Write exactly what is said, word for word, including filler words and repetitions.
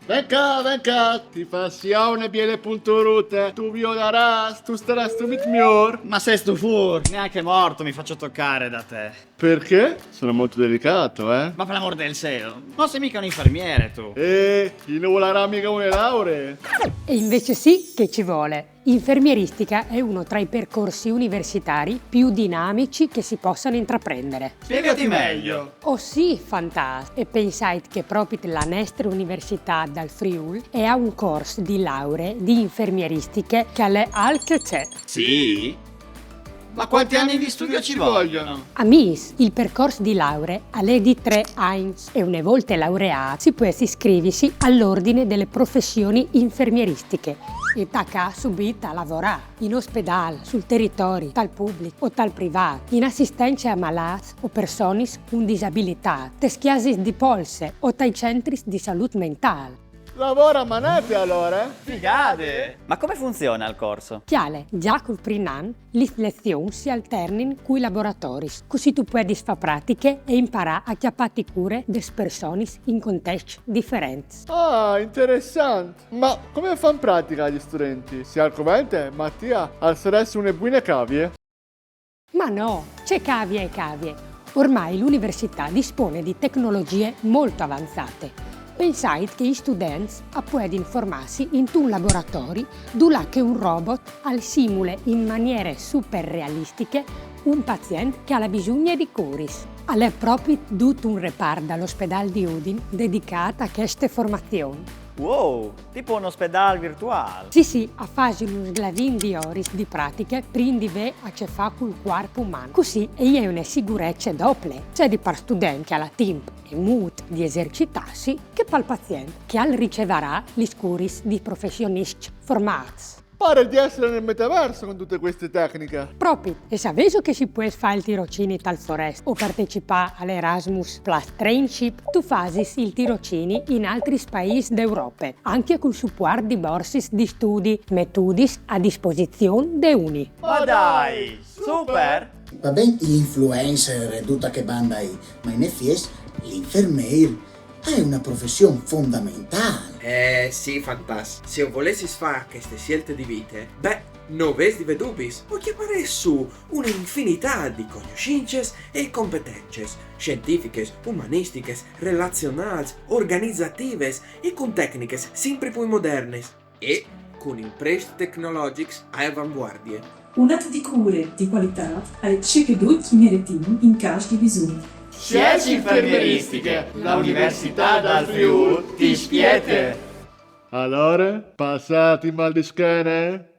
Ven ca, ven ca, ti fassi jo une biele punturute. Tu viodaràs, tu staràs subit miur. Ma sêstu fûr? Neanche morto mi faccio toccare da te. Perché? Sono molto delicato, eh? Ma per l'amor del cielo, non sei mica un infermiere tu. Eh, chi non volarà mica une lauree? E invece sì che ci vuole. Infermieristica è uno tra i percorsi universitari più dinamici che si possano intraprendere. Spiegati meglio. Oh sì, fantas! E pensait che propit la nestre università dal Friûl e à un cors di lauree di infermieristiche che al è alc e cè. Sì? Ma quanti anni di studio ci vogliono? Amîs, il percors di lauree al è di trê agns e une volte laureât si pues iscrivisi al ordine delle professioni infermieristiche e tacâ subit a lavorâ in ospedâl, sul teritori, tal public o tal privât, in assistence a malâts o personis cun disabilitât, tes cjasis di polse o tai centris di salût mentâl. Lavora a manete alore, eh? Figate! Ma come funziona il corso? Cjale, za cul prin an lis lezions si alternin cui laboratoris, cussì tu puedis fâ pratiche e imparâ a cjapâti cure des personis in contescj diferents. Ah, interessant. Ma come fan pratica gli studenti? Se al covente, Mattia al sarès une buine cavie. Ma no, ce cavie e cavie! Ormai l'università dispone di tecnologie molto avanzate. Pensait che i students a puedin formâsi intun laboratori dulà che un robot al simule in maniere super realistiche un pazient che al à bisugne di curis. Al è propit dut un repart dal ospedâl di Udin dedicât a cheste formazion. Wow, tipo un ospedal virtual. Sì, sì, a fasin un sglavin di oris di pratiche prin di vê a ce fâ cul cuarp uman. Cussì e je une sigurece dople, ce di pal student che al à timp e mût di esercitâsi, che pal pazient che al ricevarà lis curis di professioniscj formâts. Pare di essere nel metaverso con tutte queste tecniche. Propit, e savêso che si pues fâ il tirocini tal forest o partecipâ al Erasmus Plus Trainship? Tu fasis il tirocini in altris paîs d'Europe, ancje cul supuart di borsis di studi metudis a disposizion de Uni. Ma dai, super! Va ben, i influencer e duta chê banda li, ma in efiets l'infermêr al è une profession fondamentâl. Eh sì, fantas, se o volessis fâ cheste sielte di vite, beh, no vês di vê dubis, o cjaparês sù une infinitât di cognossinces e competences, sientifiches, umanistiches, relazionâls, organizatives e cun tecniches simpri plui modernis e cun imprescj tecnologjics ae avanguardie. Un at di cure di cualitât al è ce che ducj meritin in câs di bisugne. Sieç Infermieristiche, la Università dal Friûl ti spiete! Alore, passât il mâl di schene?